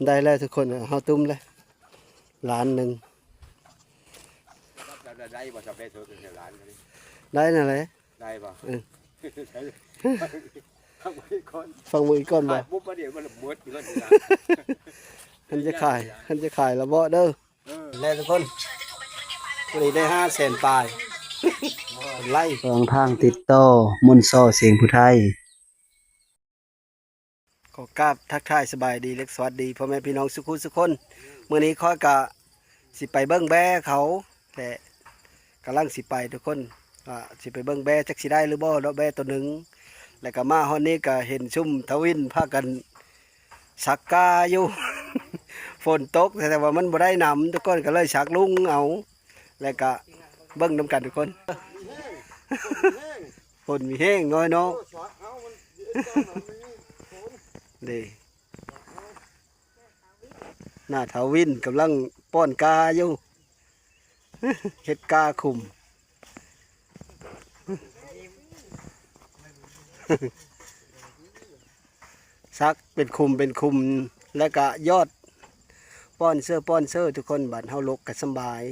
ໄດ້ແລ້ວທຸກຄົນ ເຮົາຕຸ້ມແລ້ວ ລ້ານໜຶ່ງ ໄດ້ບໍ່? ຊາວເຟສເທິກ ລ້ານໜຶ່ງ ໄດ້ນັ້ນແຫຼະ ໄດ້ບໍ່? ເອີ ຟັງເບິ່ງອີກກ່ອນ ຟັງເບິ່ງອີກກ່ອນບໍ່? ຂາຍປຸບ ປະດຽວມັນໝົດເງິນນະ ມັນຈະຂາຍ ມັນຈະຂາຍລະເບາະເດີ. ເອີ ແລ້ວທຸກຄົນ ມື້ນີ້ໄດ້ຫ້າແສນປາຍໄລ້ ຊ່ອງທາງຕິດຕໍ່ ມົນຊໍ ສຽງຜູ້ໄທ. ຂໍກາບທັກທາຍສະບາຍດີ ແລະ ສະຫວັດດີພໍ່ແມ່ພີ່ນ້ອງສຸຂູສຸຄົນ. ມື້ນີ້ຂ້ອຍກະຊິໄປເບິ່ງແບ້ເຂົາ ແລະ ກຳລັງຊິໄປທຸກຄົນ ວ່າຊິໄປເບິ່ງແບ້ຈັກຊິໄດ້ຫຼືບໍ່ເນາະ ແບ້ໂຕໜຶ່ງ ແລ້ວກະມາຮອດນີ້ກະເຫັນຊຸມທະວິນພາກັນ ສັກກ້າຢູ່ ຝົນຕົກ ແຕ່ວ່າມັນບໍ່ໄດ້ນຳ ທຸກຄົນກໍເລີຍສັກລຸງເອົາ ແລ້ວກະເບິ່ງນຳກັນທຸກຄົນ. ຝົນມີແຮງໜ້ອຍເນາະ ເດ້ ໜ້າທ້າວວິນກຳລັງປ້ອນກ້າຢູ່ ເຮັດກ້າຂຸມ ສັກເປັນຂຸມເປັນຂຸມ ແລ້ວກະຢອດ ປ້ອນເຊີ ປ້ອນເຊີ ທຸກຄົນ ບາດເຮົາຫຼົກກະສຳບາຍ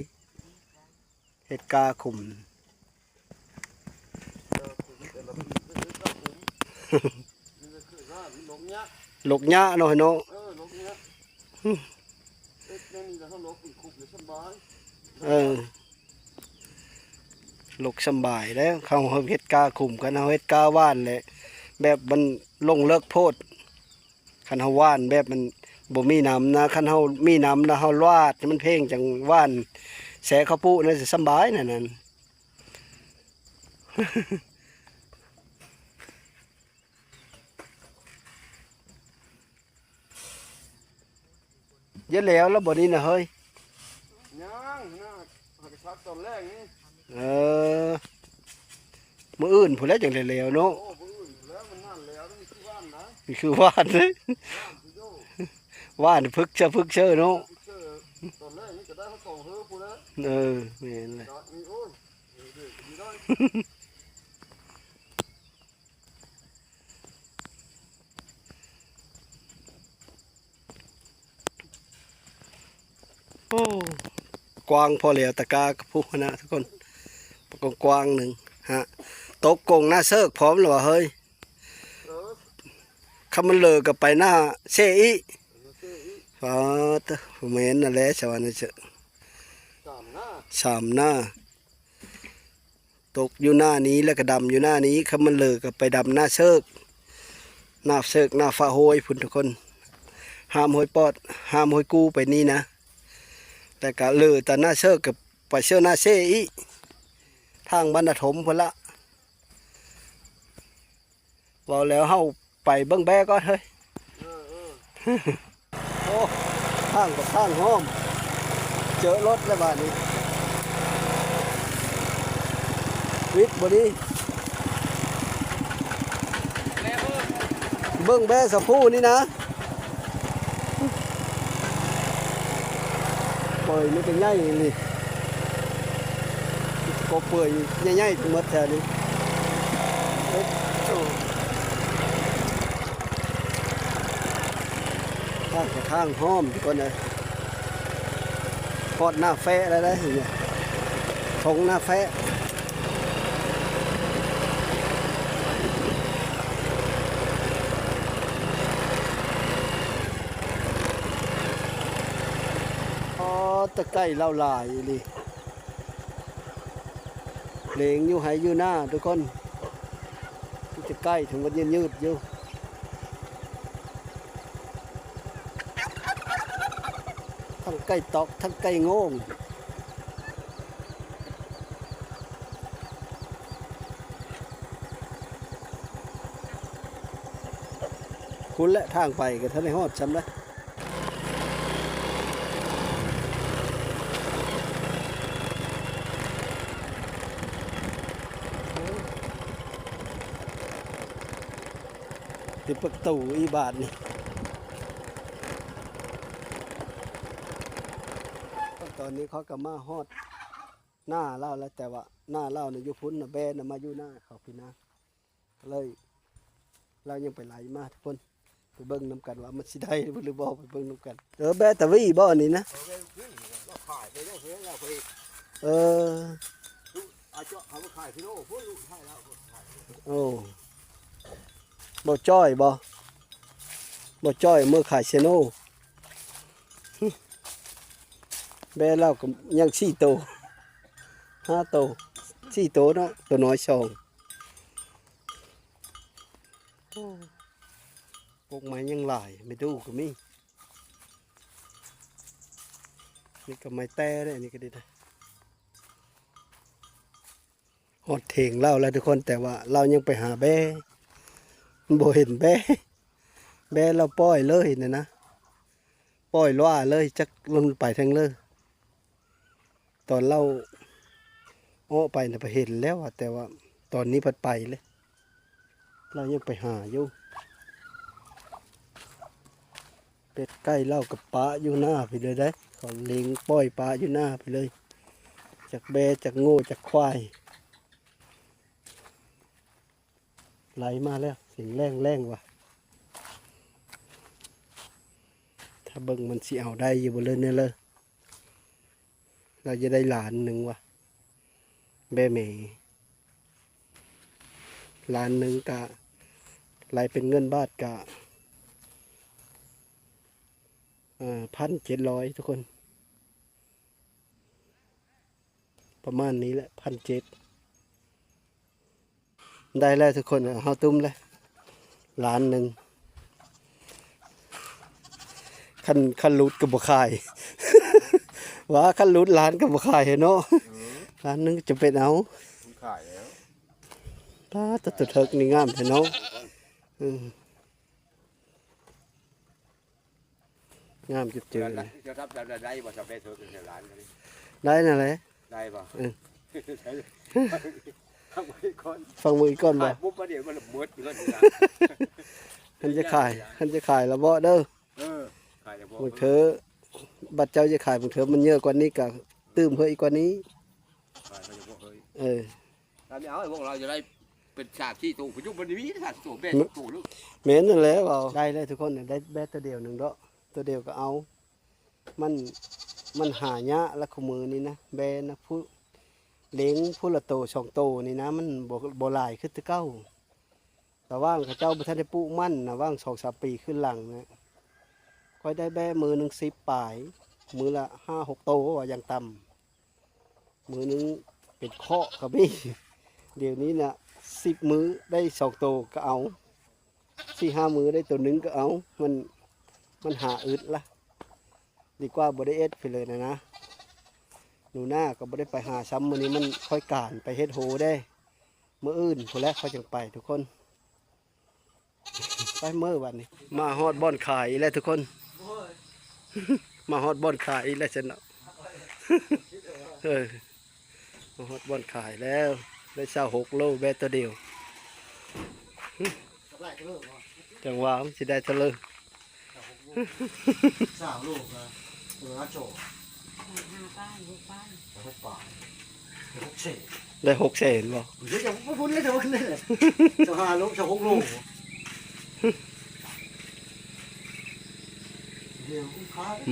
ເຮັດກ້າຂຸມ ຫຼົກຍາກເນາະ ເນາະ ເອີ ຫຼົກສຳບາຍແລ້ວ ເຮົາເຮັດກ້າຂຸມ ຄັນເຮົາເຮັດກ້າຫວ່ານແຫຼະ ແບບມັນລົງເລິກໂພດ ຄັນເຮົາຫວ່ານແບບມັນບໍ່ມີນ້ຳນະ ຄັນເຮົາມີນ້ຳລະເຮົາຫວາດໃຫ້ມັນເພງ ຈັ່ງຫວ່ານແຊ່ເຂົ້າປຸນັ້ນ ສະບາຍນັ້ນ. ຢ່າແລ້ວລະບໍ່ນີ້ນະເຮີ້ຍ? ຍັງນະ ຫາກະສັກຕອນແລງນີ້. ເອີ ມື້ອື່ນພຸ້ນແຫຼະຈັ່ງໄດ້ແລ້ວເນາະ. ໂອ້ ມື້ອື່ນພຸ້ນແລ້ວ ມັນນານແລ້ວ ມັນຄືຫວ່ານນະ ມັນຄືຫວ່ານເດ້ ຫວ່ານເພິກເຊີ ເພິກເຊີເນາະ. ຕອນແລງນີ້ກະໄດ້ຮອດສອງເຮີພຸ້ນແຫຼະ. ເອີ ແມ່ນແຫຼະ. ໂອ້ ກວ້າງພໍແລ້ວ ຕະກ້າກະພຸ້ນນະທຸກຄົນ ກວ້າງໆ ໜຶ່ງ ຮະ ຕົກກົງໜ້າເຊີກພ້ອມລະຫວາເຮີ້ຍ? ເອີ ຄັນມັນເລີກະໄປໜ້າເຊອີກ. ເອີ ເຊອີກ ປາດ ບໍ່ແມ່ນນັ້ນແຫຼະ ສະຫວັນນະເຊີກ ສາມໜ້າ ສາມໜ້າ. ຕົກຢູ່ໜ້ານີ້ ແລ້ວກະດຳຢູ່ໜ້ານີ້ ຄັນມັນເລີກະໄປດຳໜ້າເຊີກ ໜ້າເຊີກ ໜ້າຟ້າໂຮຍພຸ້ນທຸກຄົນ ຫ້າມໂຮຍປອດ ຫ້າມໂຮຍກູ່ໄປນີ້ນະ ແລ້ວກະເລີຕາໜ້າເຊີກກະໄປເຊີໜ້າເຊອີກ ທາງບ້ານນາຖົມພຸ້ນລະ. ເວົ້າແລ້ວເຮົາໄປເບິ່ງແບ້ກ່ອນເຮີ້ຍ. ເອີ ເອີ ໂອ້ ທາງກໍທາງຫ້ອມ ເຈີລົດແລ້ວບາດນີ້ ວິດບໍ່ດີ ເບິ່ງແບ້ສະພູນີ້ນະ. ເປີຍມີແຕ່ໃຫຍ່ອີ່ຫຼີ ກໍເປີຍໃຫຍ່ໆ ທັງໝົດແຖວນີ້. ໂອ້ ທາງກໍທາງຫ້ອມທຸກຄົນເອີຍ ຮອດໜ້າແຟະແລ້ວເດ້ ທົ່ງໜ້າແຟະ. ອໍ ຕະໄກ່ລາວຫຼາຍອີ່ຫຼີ ເລງຢູ່ໄຮ່ຢູ່ນາທຸກຄົນ ມີແຕ່ໄກ່ທັງໝົດຍືດໆຢູ່ ທັງໄກ່ຕອກ ທັງໄກ່ໂງ່ງ. ພຸ້ນແຫຼະ ທາງໄປກໍທັນໄດ້ຮອດຊ່ຳໃດ. ຕິດປະຕູອີກບາດນີ້. ຕອນນີ້ຂ້ອຍກໍມາຮອດໜ້າລາວແລ້ວ ແຕ່ວ່າໜ້າລາວນະຢູ່ພຸ້ນນະ ແບ້ນະມາຢູ່ໜ້າເຂົາພີ້ນະ ກໍເລີຍລາວຍັງໄປໄລ່ມາທຸກຄົນ. ໄປເບິ່ງນຳກັນວ່າມັນຊິໄດ້ບໍ່ ຫຼືບໍ່ ໄປເບິ່ງນຳກັນ. ເອີ ແບຕາວີບໍ່ອັນນີ້ນະ? ເອີ ເອີ ເຂົາຂາຍໄປໂລ ເຂົາຂາຍກິໂລພຸ້ນ ລູກໄທແລ້ວ. ໂອ້ ບໍ່ຈ້ອຍບໍ່ ບໍ່ຈ້ອຍເມືອຂາຍເຊໂນ. ແບລາວກໍຍັງສີ່ໂຕ ຫ້າໂຕ ສີ່ໂຕເນາະ ໂຕນ້ອຍສອງ. ໂອ້ ກົກໄມ້ຍັງຫຼາຍ ໄມ້ດູ່ກໍມີ. ນີ້ກໍໄມ້ແຕ່ເດ້ ນີ້ກໍດີນະ. ຮອດເຖິງລາວແລ້ວທຸກຄົນ ແຕ່ວ່າລາວຍັງໄປຫາແບ ບໍ່ເຫັນແບ ແບລາວປ່ອຍເລີຍນັ້ນນະ ປ່ອຍຫຼວ້າເລີຍ ຈັກມັນໄປທາງໃດ. ຕອນລາວເອາະໄປນະ ໄປເຫັນແລ້ວ ແຕ່ວ່າຕອນນີ້ພັດໄປເລີຍ ລາວຍັງໄປຫາຢູ່. ເປັດໄກ່ລາວກໍປະຢູ່ໜ້າພີ້ເລີຍເດ້ ເຂົາເລັງປ່ອຍປະຢູ່ໜ້າພີ້ເລີຍ ຈັກແບ ຈັກງົວ ຈັກຄວາຍ. ໄຫຼມາແລ້ວ ສຽງແລ້ງໆ ວ່າ ຖ້າເບິ່ງມັນຊິເອົາໄດ້ຢູ່ບໍ່ເລີຍນີ້ເລີຍ. ລາວຈະໄດ້ລ້ານໜຶ່ງວ່າ ແບແມ່ ລ້ານໜຶ່ງກະ ໄລ່ເປັນເງິນບາດກະ ເອີ ພັນເຈັດຮ້ອຍ ທຸກຄົນ ປະມານນີ້ແຫຼະ ພັນເຈັດ. ໄດ້ແລ້ວທຸກຄົນ ເຮົາຕຸ້ມແລ້ວລ້ານໜຶ່ງ. ຄັນ ຄັນຫຼຸດກໍບໍ່ຂາຍ ວ່າຄັນຫຼຸດລ້ານກໍບໍ່ຂາຍເນາະ. ເອີ ລ້ານໜຶ່ງຈະເປັນເອົາ ມັນຂາຍແລ້ວ. ປາດ ຕົວເຖິກນີ້ງາມແທ້ເນາະ. ເອີ ງາມຈຸດເຈີ ເຈົ້າທຳໄດ້ບໍ່? ສຳເລັດເຖິກເຖິງລ້ານ ໄດ້ນັ້ນແຫຼະ ໄດ້ບໍ່? ເອີ ຟັງເບິ່ງອີກກ່ອນ ຟັງເບິ່ງອີກກ່ອນບໍ່? ຂາຍປຸບມາດຽວມັນໝົດເງິນນະ. ຄັນຈະຂາຍ ຄັນຈະຂາຍລະເບາະເດີ. ເອີ ຂາຍລະເບາະ ບາງເທື່ອ ບັດເຈົ້າຈະຂາຍ ບາງເທື່ອມັນເຍີະກວ່ານີ້ກະຕື່ມເຮີ້ຍກວ່ານີ້. ຂາຍລະເບາະເຮີ້ຍ ເອີ ຖ້າໄມ່ເອົາ ພວກລາວຈະໄດ້ເປັນສາມສີ່ໂຕ ປະຍຸກມັນມີສາມໂຕ ແບໂຕ. ແມ່ນນັ້ນແຫຼະ ເວົ້າໄດ້ເລີຍທຸກຄົນ ໄດ້ແບໂຕດຽວໜຶ່ງເດາະ ໂຕດຽວກໍເອົາ. ມັນ ມັນຫາຍາກລະຄູ່ມື້ນີ້ນະ ແບນະ ຜູ້ ເລັງຜູ້ລະໂຕສອງໂຕນີ້ນະ ມັນບໍ່ ບໍ່ຫຼາຍຄືແຕ່ເກົ່າ. ລະຫວ່າງເຂົາເຈົ້າບໍ່ທັນໄດ້ປູກມັນນະ ຫວ່າງສອງສາມປີຂຶ້ນຫຼັງນະ ຂ້ອຍໄດ້ແບມື້ໜຶ່ງສິບປາຍ ມື້ລະຫ້າຫົກໂຕວ່າຢ່າງຕ່ຳ. ມື້ໜຶ່ງເປັນເຄາະກໍມີ. ດຽວນີ້ນະ ສິບມື້ໄດ້ສອງໂຕກໍເອົາ ສີ່ຫ້າມື້ໄດ້ໂຕໜຶ່ງກໍເອົາ. ມັນ ມັນຫາອຶດລະ ດີກວ່າບໍ່ໄດ້ເຮັດໄປເລີຍນະນະ. ໜູນາກໍບໍ່ໄດ້ໄປຫາຊ້ຳ ມື້ນີ້ມັນຂ້ອຍການໄປເຮັດໂຮເດ້. ມື້ອື່ນພຸ້ນແຫຼະຂ້ອຍຈຶ່ງໄປທຸກຄົນ. ໄປເມືອບາດນີ້ ມາຮອດບ່ອນຂາຍອີກແລ້ວທຸກຄົນ ມາຮອດບ່ອນຂາຍອີກແລ້ວຊັ້ນເນາະ. ເອີ ມາຮອດບ່ອນຂາຍແລ້ວ ໄດ້ຊາວຫົກໂລແບໂຕດຽວ. ຈັງຫວະມັນຊິໄດ້ເທົ່າໃດ? ຊາວໂລກະໂລລະໂຈ ຫ້າປາຍ ຫົກປາຍ ຫົກປາຍ ຫົກແສນ ໄດ້ຫົກແສນບໍ່? ດຽວຈະບໍ່ພຸ້ນເລີຍ ຈະບໍ່ຂຶ້ນເລີຍ ຊາວຫ້າໂລ ຊາວຫົກໂລ. ດຽວ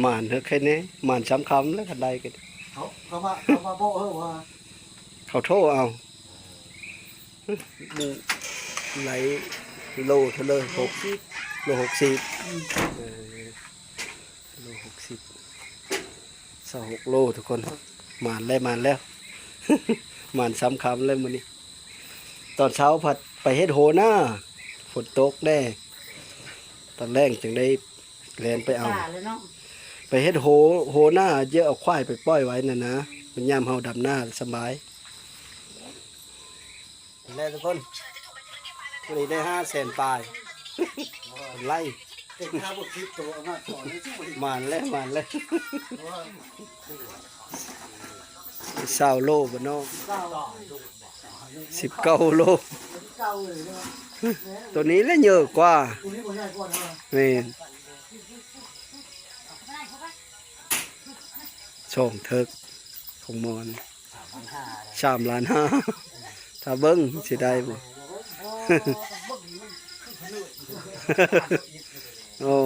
ໝານເດີ ໃຄແນ່ ໝານຊ້ຳຄຳແລ້ວ ຄັນໄດ້ກໍ ເຂົາ ເຂົາມາ ເຂົາມາບອກເຮົາວ່າ ເຂົາໂທເອົາ. ໄລ່ໂລເທົ່າໃດ? ຫົກສິບ ໂລຫົກສິບ ອືມ ເອີ ໂລຫົກສິບ ຊາວຫົກໂລທຸກຄົນ. ໝານແລ້ວ ໝານແລ້ວ ໝານຊ້ຳຄຳແລ້ວມື້ນີ້. ຕອນເຊົ້າພັດໄປເຮັດໂຮນາ ຝົນຕົກແດ່ ຕອນແລງຈຶ່ງໄດ້ ແລ່ນໄປເອົາ ໄປເຮັດໂຮ ໂຮນາ ເຢຍເອົາຄວາຍໄປປ່ອຍໄວ້ນັ້ນນະ ມັນຍາມເຮົາດຳນາສະບາຍ. ແລ້ວທຸກຄົນ ມື້ນີ້ໄດ້ຫ້າແສນປາຍ ກຳໄລ ໝານແລ້ວ ໝານແລ້ວ. ຊາວໂລບໍ່ເນາະ? ສິບເກົ້າໂລ. ໂຕນີ້ແຫຼະເຍີະກວ່າ. ແມ່ນ ສອງເຖິກຂອງມອນ ສາມລ້ານຫ້າ. ຖ້າເບິ່ງຊິໄດ້ບໍ່? ໂອ້ ບັກນີ້ມັນຄືພະເນີດຢູ່ເດີ. ໂອ້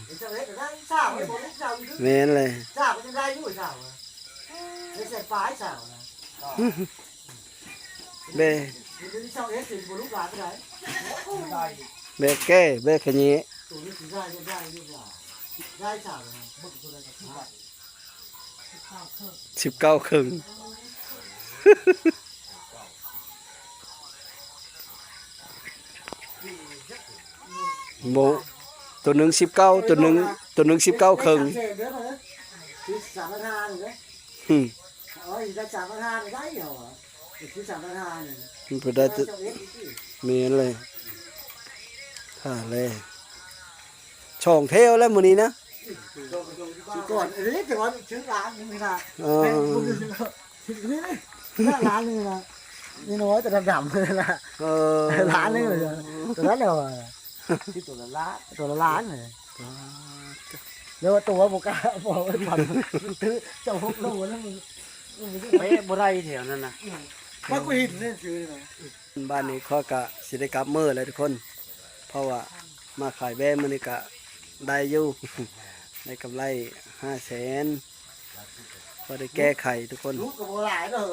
ເຮັດຊາວເຮັດກໍໄດ້ ຊາວເຮັດບໍ່ໄດ້ຊາວຢູ່ ແມ່ນເລີຍ ຊາວກໍຍັງໄດ້ຢູ່ຊາວ ໄດ້ແສນປາຍຊາວນະ ແບ ເຮັດຊາວເຮັດຊິບໍ່ລຸກຫຼາຍປານໃດ ແບແກ້ ແບຂະແຍະ ໂຕນີ້ຊິໄດ້ ໄດ້ຢູ່ວ່າ ໄດ້ຊາວນະ ສິບເກົ້າເຄິ່ງ ໂບ ໂຕໜຶ່ງສິບເກົ້າ ໂຕໜຶ່ງ ໂຕໜຶ່ງສິບເກົ້າເຄິ່ງ ສາມພັນຫ້ານີ້ເດ້ ຫຶ ໂອ້ຍ ໄດ້ສາມພັນຫ້ານີ້ໄດ້ເອົາ ຄືສາມພັນຫ້ານີ້ ມັນບໍ່ໄດ້ແຕ່ ແມ່ນເລີຍ ຖ້າແລ ສອງແຖວແລ້ວມື້ນີ້ນະ ຄືກ່ອນ ເອີ ແຕ່ວ່າຊື້ລ້ານໜຶ່ງນີ້ນະ ເອີ ແພງກວ່ານີ້ ນີ້ ນີ້ ລ້ານໜຶ່ງນະ ນ້ອຍໆ ແຕ່ດຳໆ ນີ້ນະ ເອີ ລ້ານໜຶ່ງ ໂຕນັ້ນແຫຼະວ່າ ຊື້ໂຕລະລ້ານ ໂຕລະລ້ານເລີຍ ແລ້ວວ່າໂຕບໍ່ກ້າ ບໍ່ໄດ້ຝັນ ຊື້ເຈົ້າຫົກໂລແລ້ວ ມັນ ມັນບໍ່ໄດ້ແຖວນັ້ນນະ ມັນກໍເຫັນນີ້ຊື້ນະ. ບ້ານນີ້ຂ້ອຍກະຊິໄດ້ກັບມື້ແລ້ວທຸກຄົນ ເພາະວ່າມາຂາຍແບ້ມື້ນີ້ກະໄດ້ຢູ່ ໄດ້ກຳໄລຫ້າແສນ ພໍໄດ້ແກ້ໄຂທຸກຄົນ ລູກກໍບໍ່ຫຼາຍເດີ